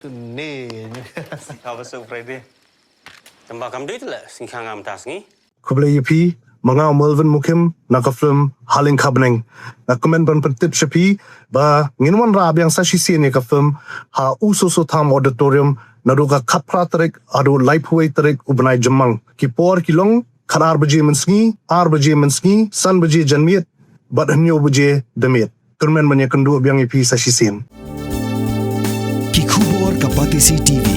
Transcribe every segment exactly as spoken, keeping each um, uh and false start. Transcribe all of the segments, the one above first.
Ni. Sngikha ba suk Friday. Tang ba kam dei te la sngikha ngam ta sngi. Khublei ïa phi, ma nga u Melvin Mukim, na ka film Haleng Khabneng. Nga kmen ban pyntip sha phi ba ngin wanrah biang sa shisien ïa ka film ha U Soso Tham Auditorium naduh ka khatphra tarik haduh laiphew wei tarik u bnai Jymmang. Ki por ki long khatar baje mynsngi, ar baje mynsngi, san baje janmiet bad hynñiew baje damiet. Kyrmen ban ïakynduh biang ïa phi sa shisien. Ki khubor ka Batesi T V.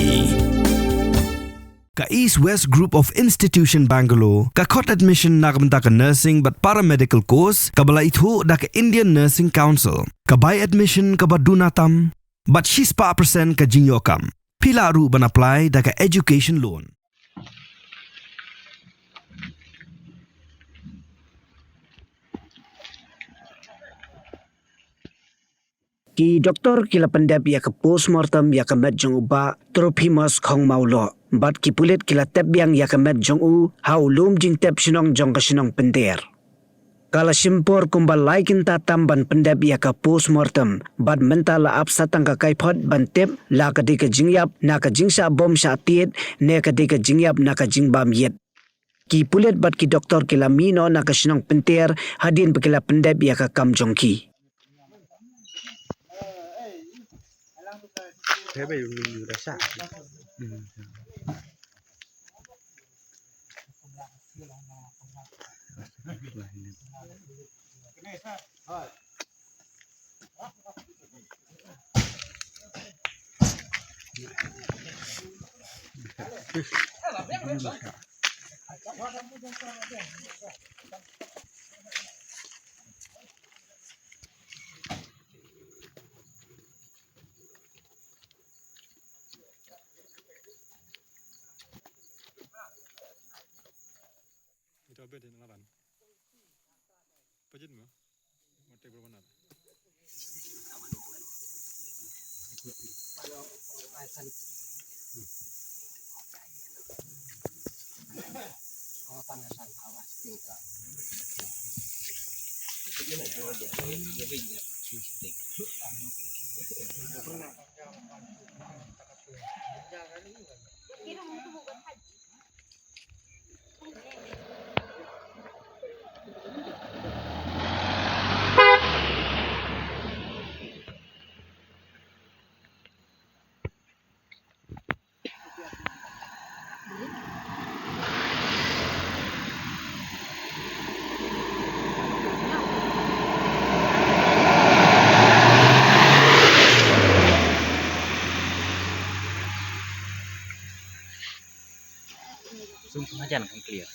Ka East West Group of Institution Bangalore ka khot admission na ka bynta ka nursing bad paramedical course kaba la ithuh da ka Indian Nursing Council. Ka bai admission kaba duna tam bad shispah percent ka jingïoh kam. Phi lah ruh ban apply da ka education loan. Ki doktor ki la pyndep ïa ka postmortem ïa ka met jong u Bah Trophimus Khongmawloh bad ki pulit ki la tep biang ïa ka met jong u ha u lum jingtep shnong jong ka shnong Pynter. Ka la shim por kumba lai kynta tam ban pyndep ïa ka postmortem bad mynta la ap sa tang ka kaiphod ban tip la ka dei ka jingïap na ka jingshah bom shah tied ne ka dei ka jingïap na ka jingbam ïit. Ki pulit bad ki doktor ki la mih noh na ka shnong Pynter hadien ba ki la pyndep ïa ka kam jong ki. Ito bed in laban. Pajit mo. Mo table benar. Sum sum hajan kan clear.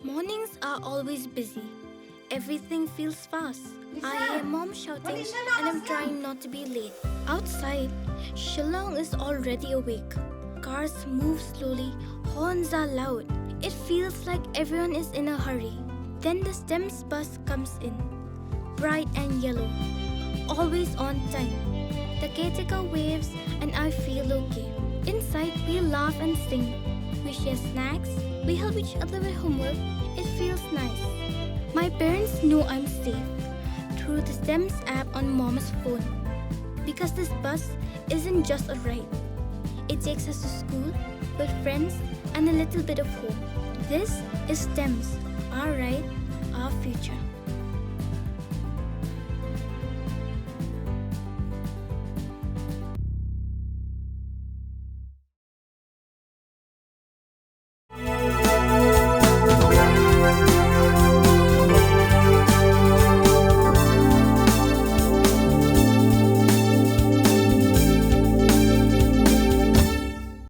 Mornings are always busy. Everything feels fast. I hear mom shouting and I'm trying not to be late. Outside, Shillong is already awake. Cars move slowly, horns are loud. It feels like everyone is in a hurry. Then the STEMS bus comes in. Bright and yellow. Always on time. The caretaker waves and I feel okay. Inside, we laugh and sing. We share snacks. We help each other with homework. It feels nice. My parents know I'm safe through the STEMS app on mom's phone. Because this bus isn't just a ride. It takes us to school, with friends, and a little bit of hope. This is STEMS, our ride, our future.